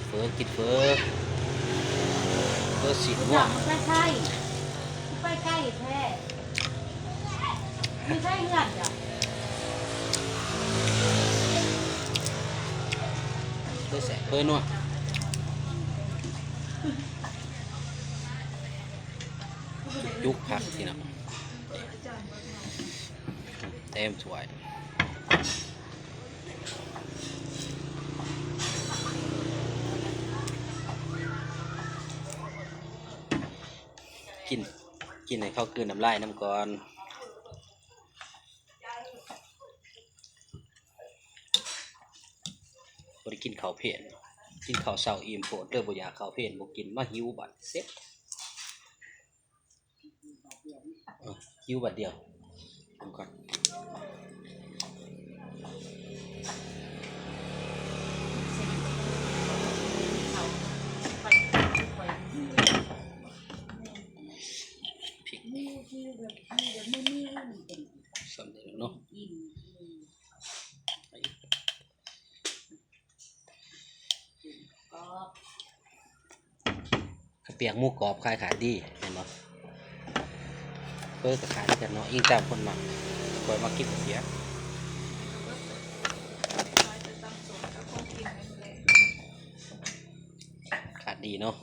ເຝີ ກິນເຝີ ເຝີຊີ້ນງົວ ໄປໃສ ໄປໄກແທ້ ຢູ່ໃສເຮືອນເຈົ້າ ເຝີແຊບ ເຝີນົວ ຈຸກໆ ຄັກພີ່ນ້ອງ ເຕັມຖ້ວຍ. ກິນ ກິນໃຫ້ເຂົາກືນນ້ຳລາຍນຳກ່ອນ ບໍ່ໄດ້ກິນເຂົ້າເພນ ກິນເຂົ້າເຊົ້າອີ່ມໂພດເດີ ບໍ່ຢາກເຂົ້າເພນ ບໍ່ກິນ ມາຫິວບັດເສັດ. ເອີ ຫິວບາດດຽວ ເບິ່ງກ່ອນ ພິກ ສ່ຳນີ້ເນາະ. ເຂົ້າປຽກໝູກອບຂາຍຂາດດີ ແມ່ນບໍ່? ເຝີກໍຂາຍຄືກັນເນາະ ອີງຕາມຄົນມັກ ຂ້ອຍມັກກິນເຂົ້າປຽກ ຂາດດີເນາະ.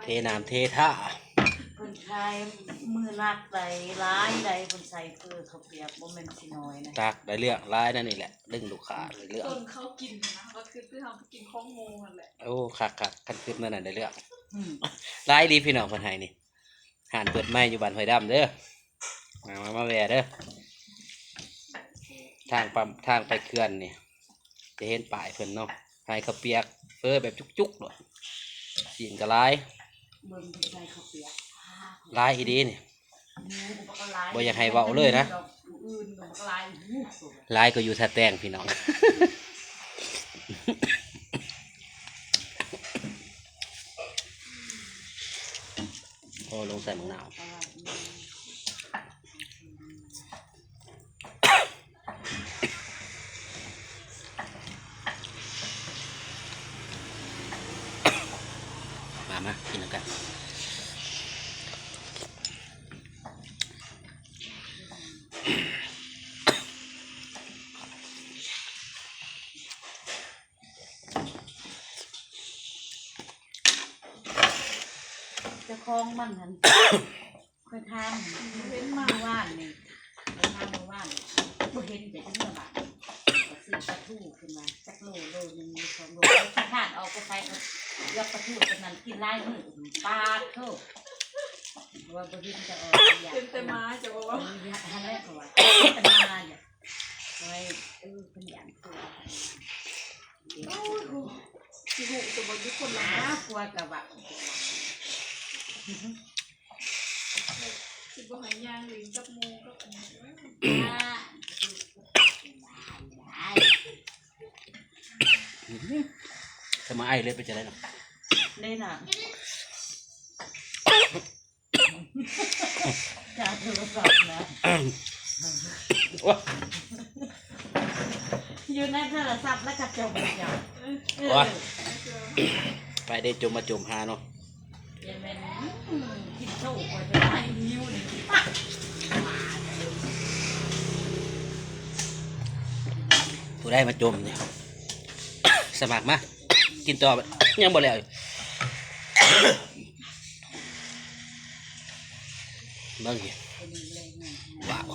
ເທນ້ຳເທທ່າ ເພິ່ນຂາຍມື້ໜັກໃດ ຫຼາຍໃດ ເພິ່ນໃສ່ເຝີເຂົ້າປຽກ ບໍ່ແມ່ນຊິໜ້ອຍນະ ຕັກໄດ້ເລື່ອງຫຼາຍນັ້ນນີ້ແຫຼະ ດຶງລູກຄ້າໄດ້ເລື່ອງ ເຂົາກິນນະ ເຂົາຄືເຮົາກິນຂອງໝູ່ຫັ້ນແຫຼະ. ໂອ້ ຄັກໆ ຄັນຄືແນວນັ້ນໄດ້ເລື່ອງ ອືມ ຫຼາຍອີ່ຫຼີພີ່ນ້ອງ ເພິ່ນໃຫ້ນີ້ ຮ້ານເປີດໃໝ່ຢູ່ບ້ານຫ້ວຍດຳເດີ ມາ ມາ ມາແວ່ເດີ ທາງປ້ຳ ທາງໄປເຂື່ອນນີ້ ຈະເຫັນປ້າຍເພິ່ນເນາະ ໃຫ້ເຂົ້າປຽກເຝີແບບຈຸກໆໂລດ ຊີ້ນກໍຫຼາຍ ເບິ່ງເພິ່ນໃສ່ເຂົ້າປຽກ ຫຼາຍອີ່ຫຼີນີ້ ໝູກໍບັກຫຼາຍ ບໍ່ຢາກໃຫ້ເວົ້າເລີຍນະ ດອກອື່ນກໍບັກຫຼາຍ ຫູ ຫຼາຍກວ່າຢູ່ທ່າແຕງພີ່ນ້ອງ. ໂອ້ ລົງໃສ່ໝາກນາວ ມາ ມາ ກິນນຳກັນ. ເຈົ້າຂອງມັນຫັ້ນ ຂ້ອຍຖາມ ເຫັນມາ ມື້ວານນີ້ ຂ້ອຍຖາມມື້ວານນີ້ ບໍ່ເຫັນແຕ່ເທື່ອບາດ ກໍຊື້ປາທູຂຶ້ນມາ ຈັກໂລ ໂລໜຶ່ງ ສອງໂລ ຂີ້ຄ້ານອອກໄປໃສ ກໍເລືອກປາທູຕົວນັ້ນກິນຫຼາຍມື້ ປາດໂທ້ ວ່າບໍ່ເຫັນຈະອອກ ເຫັນແຕ່ໝາ ເຈົ້າບໍ່ວ່າ ເອີ ຫັ້ນແຫຼະ ເຂົາວ່າເຫັນແຕ່ໝາ ໂອ້ຍ ເອີ ເພິ່ນຢ້ານຄົນ ໂອ້ຍ ຊິຮູ້ຕົວບໍ່ຢູ່ຄົນລະ ຫາຜົວກະເວົ້າ ຊິບໍ່ໃຫ້ຍ່າງຫຼິ້ນກັບໝູ່ກັບອັນນັ້ນ ຖ້າມາໄອເລີຍເປັນຈັ່ງໃດເນາະ ເດ້ນະ. ຈາກໂທລະສັບນະ ໂອ້ ຢູ່ໃນໂທລະສັບແລ້ວກໍຈົມເຈົ້າ ໂອ້ຍ ເອີ ໄປເດ້ ຈົມມາຈົມຫາເນາະ ຢ່າແມ່ນ ອືມ ກິນໂຊກວ່າຈະໄດ້ຫິວນີ້ ຜູ້ໃດມາຈົມນີ້ ສະໝັກມາ ກິນຕໍ່ ຍັງບໍ່ແລ້ວ ເບິ່ງ ວ້າວ